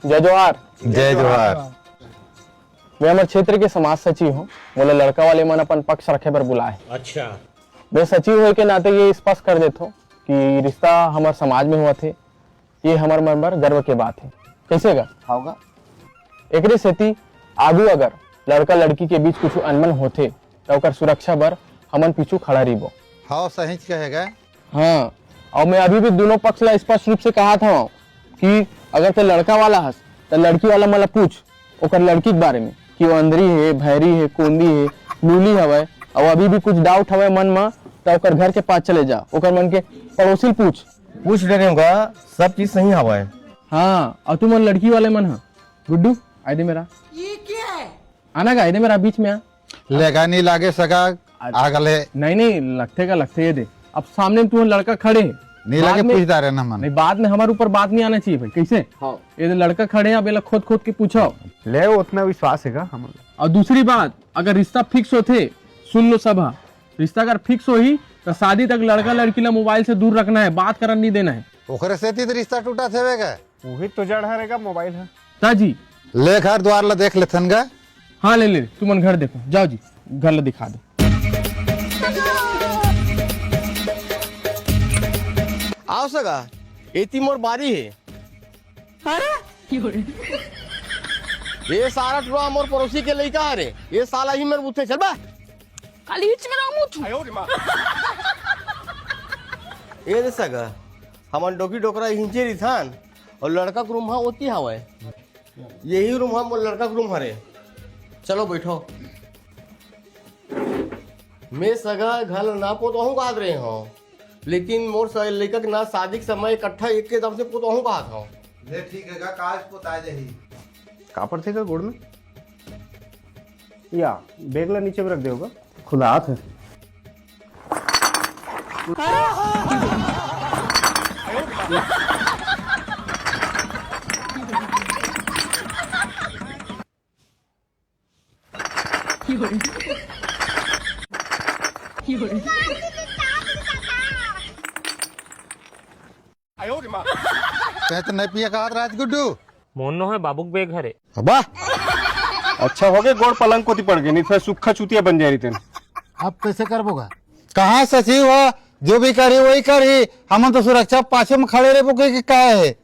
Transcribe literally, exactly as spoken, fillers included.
जय जोहार। जय जोहार। मैं हमर क्षेत्र के समाज सचिव हूँ। मोला लड़का वाले मन अपन पक्ष रखे बर बुलाए। अच्छा। मैं सचिव होए के नाते ये स्पष्ट कर देथों कि रिश्ता हमर समाज में होवत हे, ये हमर मन बर गर्व के बात हे। कइसे गा? होगा। एकरे सेती आगू अगर लड़का लड़की के बीच कुछ अनबन होथे, त ओकर सुरक्षा बर हमन पीछू खड़ा रहिबो। हाँ, सहीच कहे गा। हाँ, अउ मैं अभी भी दूनों पक्ष ला स्पष्ट रूप से कहत हवं कि अगर ते लड़का वाला हस, त लड़की वाला मन ला पूछ ओकर लड़की के बारे में कि वो अंधरी हे, भैरी हे, कोंदी हे, लूली हवय, अउ अभी भी कुछ doubt हवय मन म, त ओकर घर के पास चले जा, ओकर मन के पड़ोसी ल पूछ। पूछ डरे हूँ गा, सब चीज सही हवय। हाँ, अउ तुमन लड़की वाले मन ह, गुड्डू, आए दे मेरा। ये क्या है? आना गा, आए दे मेरा, बीच में आ। लेगा नहीं लागे सगा, आ गले। नहीं, नहीं, लगथे का, लगथे, ये दे। अब सामने में तुमन लड़का खड़े हे। नहीं बाद लागे, में पूछ डारे ना मन। नहीं, बाद में हमारे ऊपर बात नहीं आना चाहिए भाई, कैसे? हाँ। ये दे लड़का खड़े हे, अब एला खोद खोद के पूछो। ले, उतना विश्वास हे का हम? और दूसरी बात, अगर रिश्ता fix होथे, सुन लो सब, हाँ, रिश्ता अगर fix होही, तो शादी तक लड़का लड़की ला मोबाइल से दूर रखना है, बात करन नहीं देना है। ओकरे सेती तो रिश्ता टूटा थे का? उही तो जड़ हरे गा मोबाइल ह। ता जी। ले घर द्वार ला देख लेथन गा। हाँ, ले, ले, तुमन घर देखो, जाओ जी, घर ला दिखा दो। आओ सगा, एती मोर बारी हे। अरे? ये सारा टुरा मोर पड़ोसी के लइका हरे, ये साला ही मेर बुथे, चल बा। काली हिच में रहूं तू। ये दे सगा, हमन डोकी डोकरा हिंचे रिथन, और लड़का के रूम हा ओती हवय। यही रूम हा मोर लड़का के रूम हरे। चलो बैठो। मैं सगा घर ना पोतवाहूँ कहत रहे हूँ, लेकिन मोर स-, लइका के ना शादी के समय इकट्ठा एक के दम से पोतवाहूँ कहत हूँ। ले ठीक है गा, काज पोता जाही। का पड़थे का गोड़ में? या, बैग ला नीचे में रख दे होगा। खुला हाथ है। तैं तो नहीं पिया कहत राज गुड्डू। मोर नो है बाबू के बेग हरे। अब्बा। अच्छा हो गए गोड़ पलंग कोती पड़ गए, नहीं तो सूखा चूतिया बन जाए रही तेन। अब कैसे करबो गा? कहाँ सचिव हो, जो भी करी वही करी, हमन तो सुरक्षा पाछे में खड़े रहबो के, के का है?